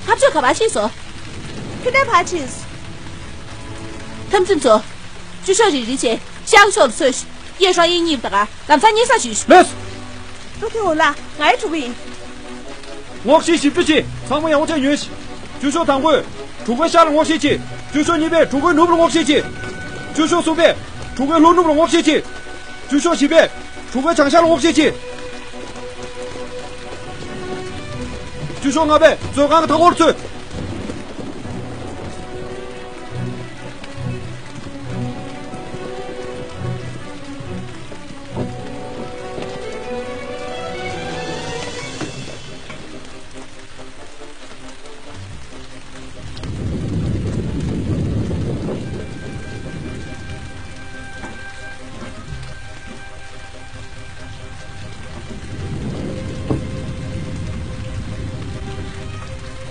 ཐབས་ཇུས་ག་པར་ཕྱིན་སོང་། ཁྱོད་ནས་ཕར་ཕྱིན། འཐབ་འཛིང་ཚོ། ཅུ་ཤོག་རེ་རེ་བྱས་ཤར་ཕྱོགས་ལ་འཚོལ་ཞིག་ཡེ་ཧྲང་ཡིན་གཉིས་པ་དག་ལམ་སང་ཉེ་ས་ཞུས་ཤིག་ལགས། བློ་མཐུན་འོ་ལ། ང་ཡི་གྲུ་གུ་ཡིན། སྔོག་བཤེར་ཞིབ་ཕྲ་བྱེད། ཚང་མ་ཡག་པོ་བྱས་ཉོན་ཞིག་ཅུ་ཤོག་དང་པོས་གྲུ་གུའི་ཤར་ལ་སྔོག་བཤེར་བྱེད། ཅུ་ཤོག་གཉིས་པས་གྲུ་གུའི་ནུབ་ལ་སྔོག་བཤེར་བྱེད། ཅུ་ཤོག་གསུམ་པས་གྲུ་གུའི་ལྷོ་ནུབ་ལ་སྔོག་བཤེར་བྱེད། ཅུ་ཤོག་བཞི་པས་གྲུ་གུའི་བྱང་ཤར་ལ་སྔོག་བཤེར་བྱེད། ཅུ་ཤོག་ལྔ་པས་མཛོད་ཁང་གི་མཐའ་འཁོར་འཚོལ།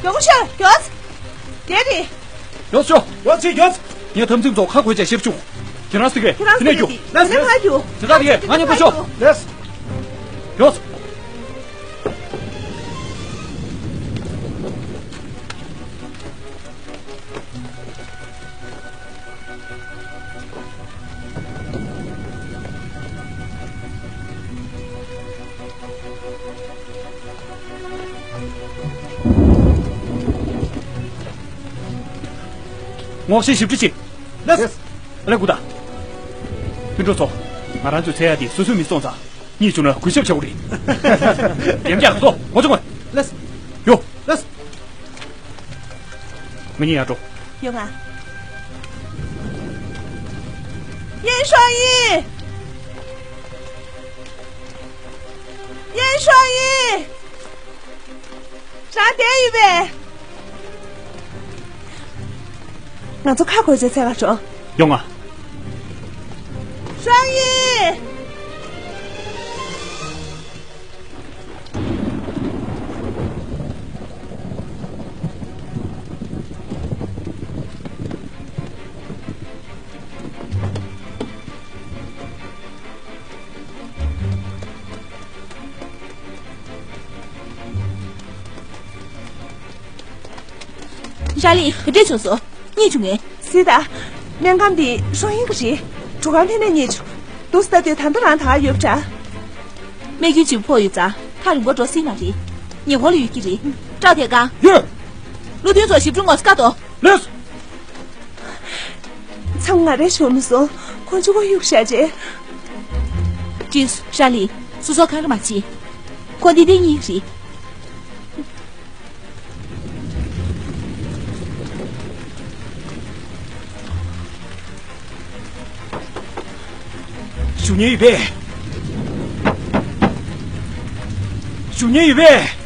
མགྱོགས་པོ་ཤོག་མགྱོགས། དེ་རེད། མགྱོགས་ཤོག་མགྱོགས་ཤིག་མགྱོགས། ངས་འཐབ་འཛིང་ཚོ་ཁ་གོད་ཆ་ཤེར་བཅུག་ཁྱེད་རང་སི་གེ། ཁྱེད་རང་སི་གེ་འདི་ནས་རྒྱུག་ལེ་སི། ནས་ཕར་རྒྱུག་དེ་ག་དེ་ང་མཉམ་དུ་ཤོག་ལེ་སི། མགྱོགས། སྔོག་བཤེར་ཞིབ་ཕྲ་བྱེད། ལགས། ལགས་སོ། ཨ་ལེ་སྐུ་ད། སྤུན་གྲོགས་ཚོ། ང་རང་ཚོའི་ཚེ་ཡ་འདི་སོ་སོའི་མི་སོང་ཙང་། གཉིད་བྱུང་ན་གུས་ཞབས་བྱ་དགོས་རེད། ལྡེམ་རྒྱག་ཚོ་ངོ་ཚ་དགོས། ལགས། ཡོ། ལགས། ང་གཉིས་ཡར་འགྲོ། ཡོང་ང་། ཡེ་ཧྲོ་ཡིན། ཡེ་ཧྲོ་ཡིན། རང་བསྡད་ཡོད་པས། ང་ཚོ་ཁ་གོས་ཚེ་ཚད་ལ་འགྲོ། ཡོང་ང་། ཧྲོ་ཡིན། ཤ་ལི། ག་འདྲས་བྱུང་སོང་། གཉིད་བྱུང་ངས། སི་ད། སྨན་ཁང་འདི་ཧྲོ་ཡིན་གྱི་རེད། གྲུ་ཁང་ཕན་ནས་གཉིད་བྱུང་། འདུག་སེ་ལྟ་དུས་ད་ལྟ་རང་ད་ག་ཡོད་པ་འདྲ། རྨས་སྐྱོན་ལྗིད་པོ་ཕོག་ཡོད་ཙང་ཐག་རིང་པོ་འགྲོ་སྲིད་མ་རེད། ཉེ་འཁོར་ལ་ཡོད་ཀྱི་རེད། སྐྲག་ཐེག་གང་། ཡོད། བློ་མཐུན་ཚོ་ཞིབ་འཇུག་ངོ་སྐལ་དོ། ལགས། མཚམས་ང་རེ་ཤོར་མི་སོང་། ཁོང་ཚོ་ཁོ་གཡུག་བཞག་རྗེས། ཀྲིས། ཤ་ལི། སོ་སོ་གང་རུ་མ་བྱེད། ཁོ་འདི་འདི་གཉིས་རེད། ཞུ་ཉེན་ཡོད་པས། ཞུ་ཉེན་ཡོད་པས།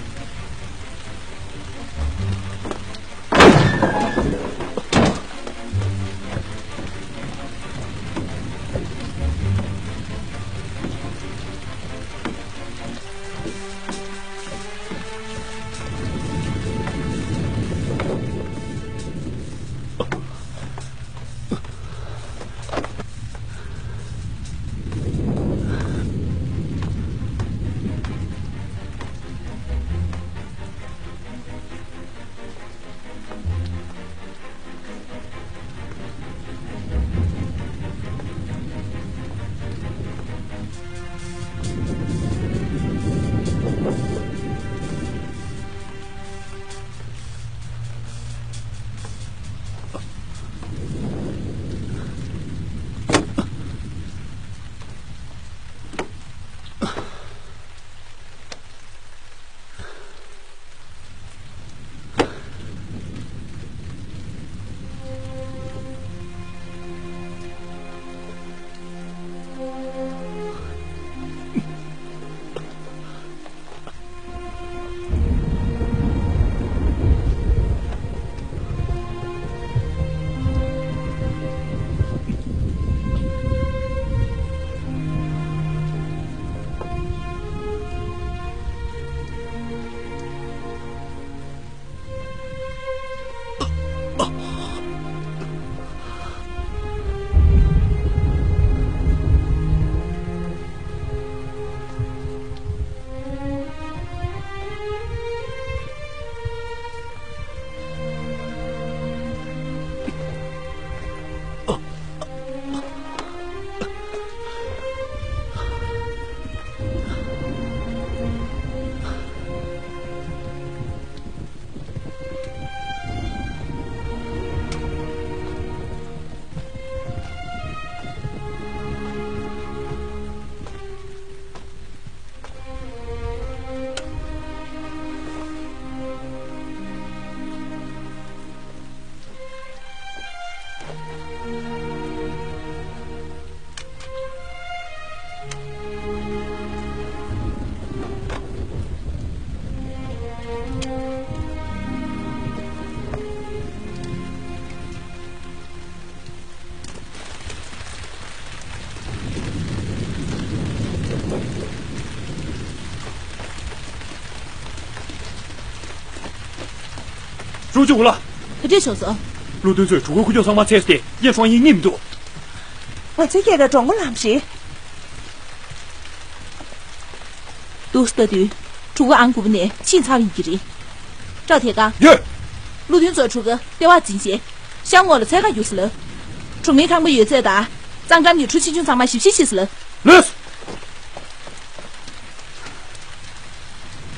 ཀྲུའུ་ཅུན་ལགས། ག་འདྲས་བྱུང་སོང་། བློ་མཐུན་ཚོས་གྲུ་ཁའི་ཁུ་བྱུག་ཚང་མ་བཙལ་ཏེ་ཡེ་ཧྲོང་ཡིན་རྙེད་མི་འདུག་ང་ཚོའི་སྐྱེས་ཀ་འགྲོ་མགོ་ལངས་རེད། འདུག་ལྟ་དུས། གྲུ་ཁ་ཨང་དགུ་པ་ནས་ཕྱིན་ཚར་བ་ཡིན་གྱི་རེད། ཀྲའོ་ཐེ་ཀང་། ཡོད། བློ་མཐུན་ཚོས་གྲུ་ཁ་ལྟེ་བར་འཛིན་བྱས། ཤར་ངོས་ལ་འཚོལ་ག་རྒྱུགས་ཟེར་ལབ། གྲོང་མིའི་ཁང་པ་ཡོད་ཚད་དང་། གཙང་འགྲམ་གྱི་གྲུ་ཆུང་ཆུང་ཚང་མ་ཞིབ་བཤེར་བྱས་ཟེར་ལབ། ལགས་སོ།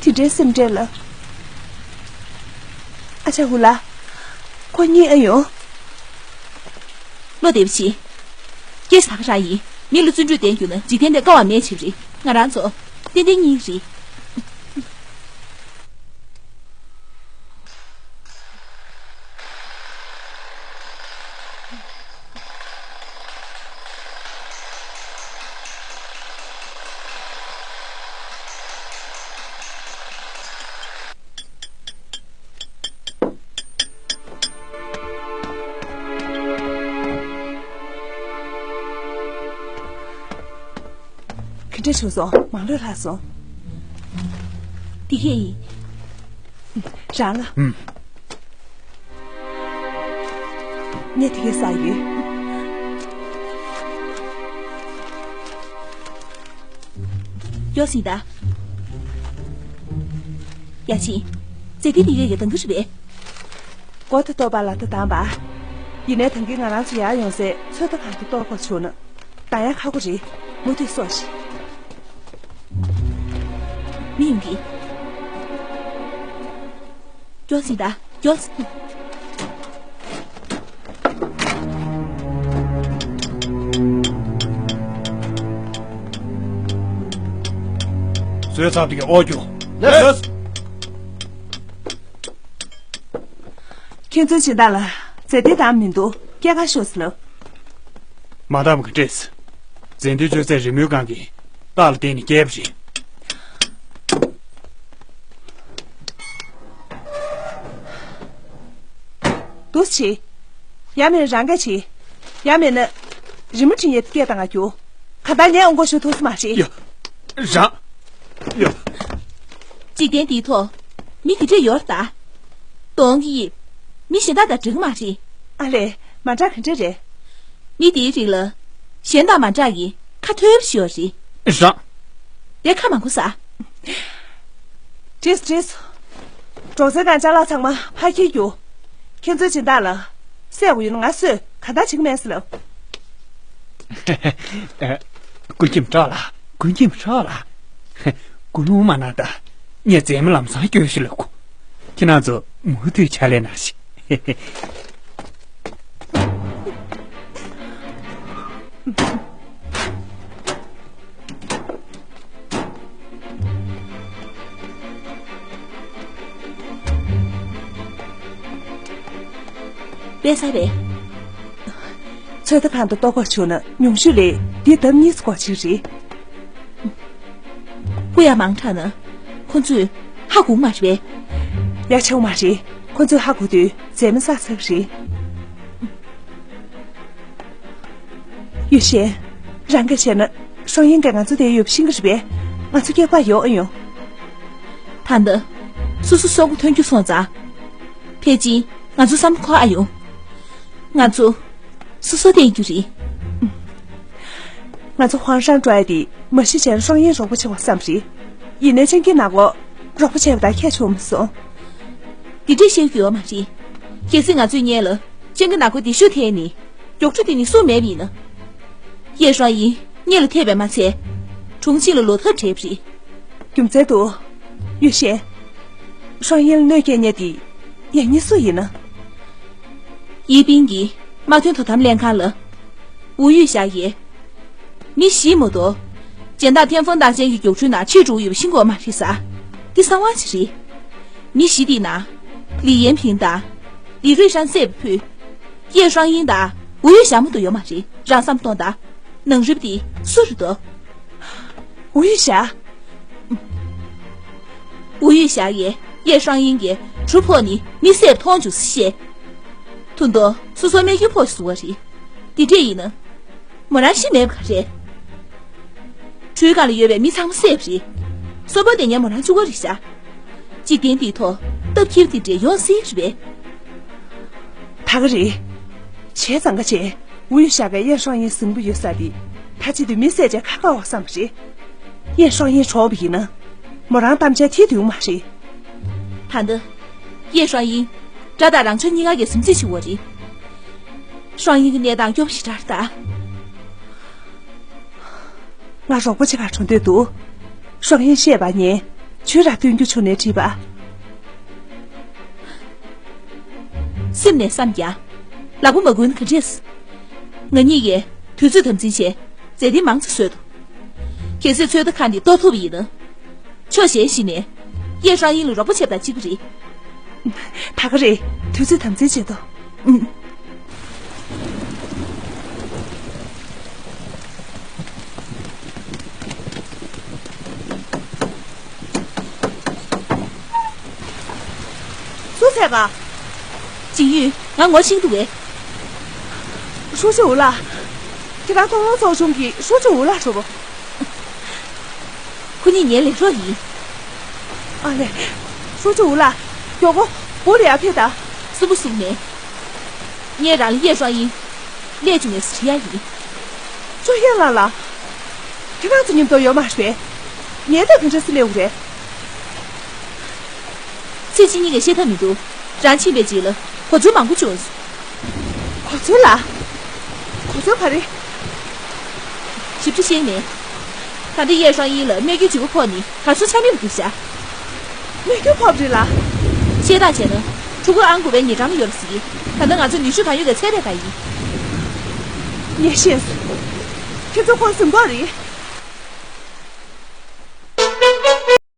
དེ་འདྲའི་སེམས་ཁྲལ་ལ། ཨ་ཅག་ཧུ་ལགས། ཁོ་གཉིས་ཨེ་ཡོང་། བློ་བདེ་པོ་བྱེད། སྐད་ཆ་ད་ག་རང་ཡིན། མི་ལ་བརྩོན་འགྲུས་ལྡན་གྱུར་ན་འཇིག་རྟེན་འདིར་དཀའ་བ་མེད་བྱེད་པ་རེད། ང་རང་ཚོ་ཏན་ཏན་གཉིས་རེད། ག་འདྲ་བྱུང་སོང་། མང་ལོས་ལྷག་སོང་། འདི་གས་ཡིན། རང་ལ། ཨུམ། ངས་དེ་གས་ཟ་ཡོད། ཡོ་སིན་ད། ཡ་ཆིན། ཟེ་ཏི་དེ་གས་ཀྱི་དང་གི་རེད་པས། མགོ་དེ་གཏོར་པ་ལ་ད་བཏང་པ། ཡིན་ནའི་ད་གིན་ང་རང་ཚོ་ཡར་ཡོང་སའི་ཚོད་ལྟ་ཁང་དུ་གཏོར་དགོས་བྱུང་ན། ད་ཡང་ཁག་པོ་རེད། མུ་མཐུད་སོང་ཞིག་མི་ཡོང་གི། ཡོ་སིན་ད། ཡོ་སིན། བཟོས་ཚར་དུས་ཨོ་རྒྱུ། ལགས་སོ། ཁྱེད་ཚོའི་སྦྱིན་བདག་ལ་ཟེ་ཏི་དང་མི་འདུག་སྐྱེལ་ག་ཤོག་ཟེར་ལབ། མ་འདང་བ་ག་འདྲས། ཟན་དེ་བཅོས་ཚད་རི་མོའི་སྒང་གི་རྟགས་ལ་བརྟེན་ནས་བསྐྱལ་བ་རེད། འདུག་སེ་བྱེད། ཡང་མིན་ན་རང་གིས་བྱེད། ཡང་མིན་ན་རི་མོ་འབྲི་མཁན་དེ་སྐད་བཏང་ག་རྒྱུགས། གང་ལྟར་ངས་འོང་དགོས་ཞུ་ཐུབ་ས་མ་རེད། ཡ། རང་། ཡ། འཇིག་རྟེན་འདིའི་ཐོག་མི་དེ་འདྲས་ཡོད་རེད་ད། གདོང་གི་དབྱིབས། མི་གཞན་དག་དང་འདྲ་གི་མ་རེད། ཨ་ལས། མ་འདྲ་ག་འདྲ་རེད། མི་དེའི་རིགས་ལ་གཞན་དང་མ་འདྲ་གི་ཁ་མཐོན་པོ་ཞིག་ཡོད་རེད། རང་། དེ་ཁ་མང་པོ་ཟ། བྲིས་བྲིས། གྲོང་གསེབ་དང་ཅ་ལག་ཚང་མ་ཕར་འཁྱེར་རྒྱུགས། ཁྱེད་ཚོའི་སྦྱིན་བདག་ལ་བསད་དགོས་ཡོད་ན་ང་གསོད། གང་ལྟར་བྱེད་ཀྱི་མེད་ཟེར་ལབ། ཀུན་མཁྱེན་གྲོགས་ལ། ཀུན་མཁྱེན་གྲོགས་ལ། ཀུན་སློང་མ་གནང་ད། ངས་མཛེས་མ་ལམ་སང་སྐྱོན་ཞིག་ལབ་དགོས། ཁྱེད་རང་ཚོ་མུ་མཐུད་ཕྱག་ལས་གནང་ཞིག་པེ་ས་རེད། ཚོད་ལྟ་ཁང་དུ་གཏོར་དགོས་བྱུང་ན་ཉུང་ཤོས་ལ་འདི་ལྡབ་གཉིས་སུ་སྒོར་གཅིག་རེད། སྐུ་ཡག་མང་དྲགས་ན་ཁོ་ཚོས་ཧ་གོ་གི་མ་རེད་པས། ཡག་ཆེ་བ་མ་རེད། ཁོ་ཚོས་ཧ་གོ་དུས་རྫས་མ་བསགས་ཚར་གི་རེད། ཡུས་ཤན། རང་གིས་བྱས་ན་ཧྲོང་ཡིན་གྱིས་ང་ཚོ་འདིར་ཡོད་པ་ཤེས་ཀྱི་རེད་པས། ང་ཚོ་སྐྱེལ་ག་ཡོང་ཨ་ཡོང་། ད་ལྟ་སོ་སོ་སྲོག་མགོ་ཐོན་རྒྱུ་སོང་ཙང་། ཕལ་ཆེར་ང་ཚོ་བསམ་བློ་འཁོར་ཨ་ཡོང་། ང་ཚོ་སོ་སོ་བསྟན་རྒྱུ་རེད། ང་ཚོ་ཧུའང་ཧྲན་ཀྲོའེ་དེ་མ་གཞི་བྱས་ན་ཧྲོང་ཡིན་རོགས་པ་བྱེད་དགོས་བསམ་རེད། ཡིན་ནའི་ཅང་གི་ནག་པོ་རོགས་པ་བྱས་པ་དང་ཁྱད་ཆོག་མི་སོང་། འདི་འདྲས་བཤད་རྒྱུ་ཡོད་མ་རེད། གལ་སྲིད་ང་ཚོའི་སྔོན་ལ་ཅང་གི་ནག་པོ་འདི་ཤུགས་ཐེབས་ནས་མགྱོགས་འཕྲོ་དེ་ནི་སུ་མེད་པ་ཡིན་ན། ཡེ་ཧྲོང་ཡིན་སྔོན་ལ་ཐེབས་པས་མ་ཚད། གྲོང་ཁྱེར་ལ་ལོག་ཐབས་བྲལ་བ་རེད། རྒྱུ་མཚན་འདུག་ཡུས་ཤན། ཧྲོང་ཡིན་ལ་གནོད་སྐྱེལ་མཁན་དེ་ཡང་སྙིང་སུ་ཡིན་ན། ཡེ་པིན་གྱིས་དམག་དོན་དོ་དམ་ལྷན་ཁང་ལ་ཝུའུ་ཡུས་ཞའེ་ཡིས་མི་བཞི་མ་གཏོགས་གཞན་དག་ཐན་ཧྥུང་ཏང་ཅན་གྱི་རྒྱུག་འཕྲུལ་ནང་ཆིབས་འགྲོ་གི་ཡོད་པ་ཤེས་ཀྱི་ཡོད་མ་རེད་ཟེར། འདི་གསང་བ་ཞིག་རེད། མི་བཞི་དེའི་ནང་ལི་ཡན་ཕིང་དང་ལི་རུས་ཧྲན་བསད་པ་ཕུད། ཡེ་ཧྲོང་ཡིན་དང་ཝུའུ་ཡུས་ཞའེ་མ་གཏོགས་ཡོད་མ་རེད། རང་བསམ་གཏོང་དང་། ནང་རུལ་པ་དེ་སུ་རེད་དོ། ཝུའུ་ཡུས་ཞའེ། ཝུའུ་ཡུས་ཞའེ་ཡིས་ཡེ་ཧྲོང་ཡིན་གྱི་གྲུ་ཕོག་ནས་མི་བསད་པ་མཐོང་བྱུང་ཟེར་བཤད། ཐུགས་འདོད་སོ་སོའི་རྨས་སྐྱོན་ཕོག་བཟོ་བ་རེད། དེ་འདྲས་ཡིན་ན། མོ་རང་ཤི་མེད་པ་ག་རེད། གྲུའི་སྒང་ལ་ཡོད་པའི་མི་ཚང་མ་བསད་པ་རེད། གསོན་པོ་བསྡད་མཁན་མོ་རང་གཅིག་པོ་རེད་ཤག་འཇིག་རྟེན་འདིའི་ཐོག་སྟབས་འཁེལ་བ་དེ་འདྲས་ཡོང་སྲིད་རེད་པས། ད་ག་རེད། བྱས་ཙང་ཀ་བྱས། ཝུའུ་ཤ་ག་ཡན་ཧྲང་ཡིན་གཟིམ་པོ་ཡོད་ས་དེ། ད་ཅི་དུས་མི་བསད་བྱས་ཁ་ཁ་བ་བསམ་པ་རེད། ཡན་ཧྲང་ཡིན་གྲོགས་པོ་ཡིན་ན། མོ་རང་གཏམ་འཆལ་ཐིག་དུས་མ་རེད། ད་འདི། ཡན་ཧྲང་ཡིན། དགྲ་དང་རང་ཕྱོགས་གཉིས་ཀ་གི་གཟིམ་རྩིས་བྱེད་འོ་རེད། ཧྲང་ཡིན་གྱི་གནས་སྟངས་སྐྱོ་པོ་ཞིག་འདྲ་རེད་ད། ང་རོགས་པ་བྱེད་གར་འགྲོ་འདོད་འདུག་ཧྲང་ཡིན་བཤད་པ་ཉན། ཆུ་ར་སྟོན་རྒྱུ་བྱུང་ནས་བྲིས་པ། སེམས་ནས་བསམ་ཀྱང་། ལག་པ་མ་འགུལ་ན་ག་འདྲས། ང་གཉིས་ཀས་དུས་ཚོད་དམ་འཛིན་བྱས། མཛད་དེ་མང་ཙམ་བཟོས་འདུག་གལ་སྲིད་ཚོད་ལྟ་ཁང་འདི་གཏོར་ཐུབ་པ་ཡིན་ན། ཕྱོགས་གཞན་ཞིག་ནས། ཡེ་ཧྲང་ཡིན་ལ་རོགས་པ་བྱེད་པ་དང་གཅིག་པ་རེད། ད་ག་རེད། དུས་ཚོད་དམ་འཛིན་བྱེད་དོ། ཨུམ། སུ་ཚད་ག་ཅིང་ཡུས། ང་ངོ་ཤེས་འདུག་གས། ཧྲུའུ་ཅི་ཝུ་ལགས། ཁྱེད་རང་ཏོང་ལོ་ཚོགས་ཆུང་གི་ཧྲུའུ་ཅི་ཝུ་ལགས་རེད་པོ། ཁོ་གཉིས་ངའི་ལས་རོགས་ཡིན། ཨ་ལས། ཧྲུའུ་ཅི་ཝུ་ལགས། མགྱོགས་པོ། སྦུག་ལ་ཡར་ཕེབས་དང་། སུན་པོ་བཟུང་ནས། ངས་རང་ལ་གཡས་ཧྲང་ཡིན། སླེབས་བྱུང་ངས་ཟེར་ཡ་ཡིན། ཅོ་ཧེ་ལགས་ལ། ཁྱེད་རང་ཚོ་མཉམ་དུ་ཡོད་མ་རེད་པས། ངས་ད་ག་འདྲ་སེ་སླེབས་དགོས་རེད། ཚེ་གཅིག་གཉིས་ཀས་ཤེས་ཐབས་མི་འདུག་རང་ཕྱིན་པའི་རྗེས་ལ་གོ་མཚོན་མང་པོ་བྱུང་། གོ་མཚོན་ལ། གོ་མཚོན་ག་རེ། ཞིབ་ཕྲ་བཤད་མེད། ད་ལྟ་གཡས་ཧྲང་ཡིན་ལ་རྨས་སྐྱོན་ལྗིད་པོ་ཕོག་ནས་གར་སོང་ཆ་མེད་པ་འདུག་ཤག་རྨས་སྐྱོན་ཕོག་པ་རེད་ལ། བཤད་སྟངས་བྱས་ན། ཕྲུ་གུ་ཨང་དགུ་པའི་ཉེ་འགྲམ་ལ་ཡོད་རེད་ཟེར་གི། ད་ལྟ་ང་ཚོ་ནུས་ཤུགས་གང་ཡོད་ཀྱིས་འཚོལ་བསྡད་པ་ཡིན། ངས་ཤེས་སོང་། ཁྱེད་ཚོ་ཁོང་གཟིམ་གོག་རེད།